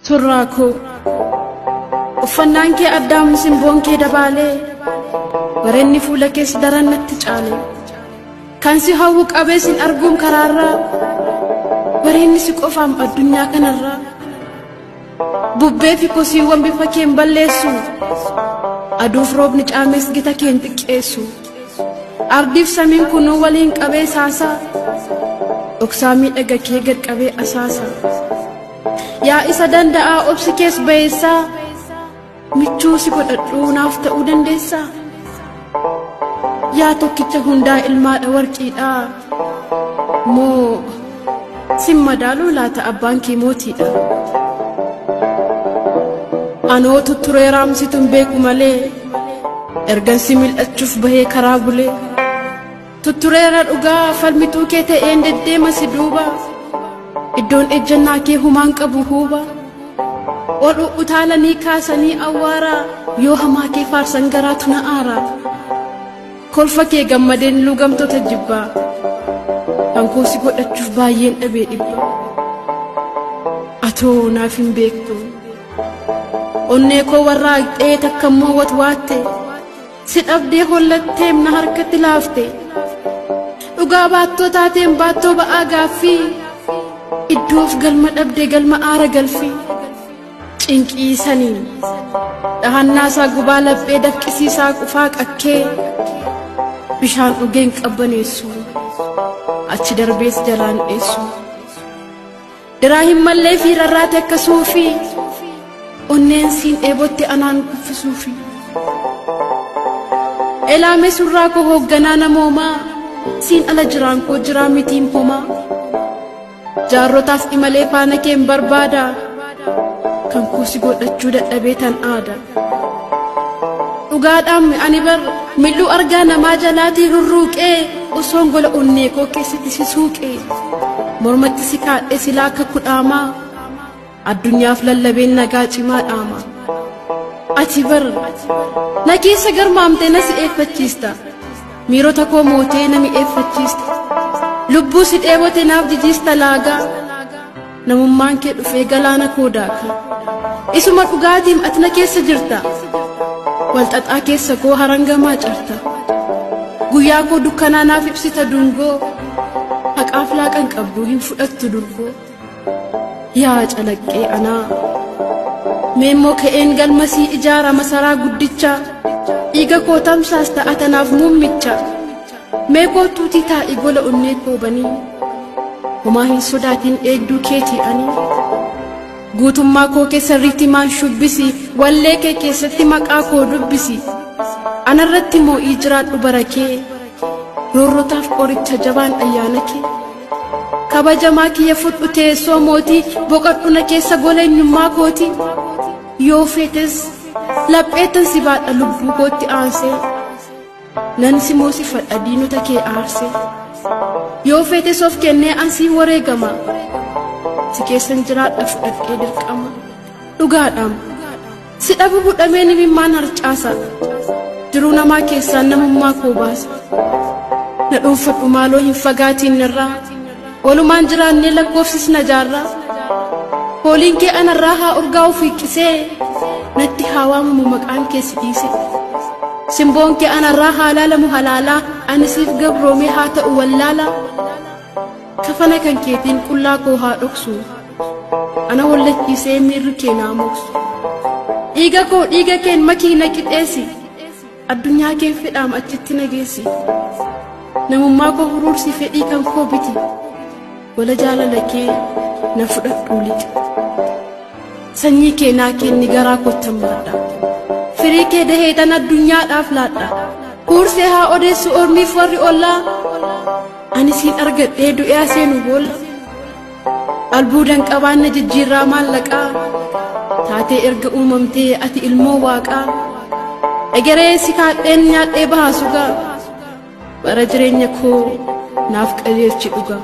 Surraa koo uffannaan kee addaam simboon kee dabaalee bareenni fuula kees daran natti caale kan si hawwu qabee sin arguun karaarraa bareenni si qofaam addunyaa kanarraa bubbee fi kosiiwwan bifa keen balleessu aduuf roobni caames gita keen xiqqeessu ardiif samiin kunuu waliin qabee saasaa dhoksaa miidhaga kee gad qabee asaasa. Yaa isa danda'aa obsi kees ba'eessaa michuu si godhadhuu naaf ta'uu dandeessaa. Yaa tokkicha hundaa ilmaadha warqiidhaa moo sin madaaluu laata abbaan kee mootiidha. Anoo tutturee raamsituun beeku malee ergan si mil'achuuf bahee karaa bulee tuttureera dhugaa falmituu kee ta'een deddeema si duuba. Iddoon ejjannaa kee humaan qabu huuba ol utaalanii kaasanii awwaara yoo hamaa kee faarsan garaatu na aara kolfa kee gammadeen lugamtoota jibbaa kan koo si godhachuuf baay'een dhabee dhibba atoo naaf hin beektu onnee koo warraaqxee takka immoo watwaatte si dhabdee hollatteem na harkatti laafte dhugaa baattoo taateen baattoo ba'aa gaaffii iddoof galma dhabdee galma aara galfii cinqiisanii dhahannaasaa gubaa laphee dafqisiisaa qufaa qakkee bishaan dhugeen qabbaneessu achi darbees jalaan dheessu diraa hin mallee fi rarraate akka suufii onneen siin dheebotti anaan kuffisuufi elaame surraa koo hoogganaa namoomaa siin ala jiraan koo jiraa mitiin homaa jaarrotaaf imalee faana keen barbaada kan koo si godhachuu dadhabee tan aada dhugaadhaan ani bar mil'uu argaa namaa jalaatii rurruuqee osoon gola onnee koo keessatti si suuqee mormatti si kaadhee silaa akka kudhaamaa addunyaaf lallabeen nagaa cimaa dhaama ati bar na keessa garmaamtee na si eeffachiista miirota koo mootee na mi'eeffachiista lubbuu si dheebote naaf jijiista laagaa namummaan kee dhufee galaana koo daaka isuma dhugaatiin ati na keessa jirta walxaxaa keessa koo harangamaa carta guyyaa koo dukkanaa naaf ibsita dungoo haqaaf laaqan qabduu hin fudhattu durgoo yaa calaqqee anaa meemmoo ka'een galmasii ijaara masaraa guddicha dhiiga koo tamsaas ta'a tanaaf muummicha mee kootuutii taa'i gola onnee koo banii homaa hin sodaatiin eegduu keetii ani guutummaa koo keessa riitimaan shubbisi wallee kee keessatti maqaa koo dubbisi anarratti moo'ii jiraadhu bara kee roorrotaaf qoricha jabaan ayyaana kee kabajamaa kiyya fudhu teessoo mootii boqodhu na keessa gola eenyummaa kooti yoo feetes lapheetan si baadha lubbuu kootti aansee nan si moosifadha diinota kee aarse yoo feetes of kennee ansii wareegama si keessan jiraadha fudhadhee dirqama dhugaadhaam si dhabu budhameen imimmaan harcaasa jiruu namaa keessaan namummaa koo baasa na dhuunfadhu maaloo hin fagaatiin irraa walumaan jiraannee lakkoofsisna jaarraa fooliin kee anarraa haa urgaa'u fiiqqisee natti haa waamamu maqaan kee si dhiise simboon kee anarraa haa laalamu halaalaa ani siif gabroomee haa ta'u wallaalaa kafana kan keetiin qullaa koo haa dhoksu ana wallachiisee miirri kee naa moksu dhiiga koo dhiiga keen makii na qixeessi addunyaa kee fedhaam achitti na geessi namummaa koo huruursi fedhii kan koo biti gola jaalala kee na fudhadhuu lixa sanyii kee naa kenni garaa koottan baadha firii kee dahee tan addunyaadhaaf laadha huursee haa odeessu ormiif warri ollaa ani siin argadhee du'ee seenu boolla albuudan qabaanna jijjiirraa maallaqaa taatee erga uumamtee ati ilmoo waaqaa egeree si kaadheen nyaadhee bahaa sugaa bara jireenya koo naaf qajeelchi dhugaa.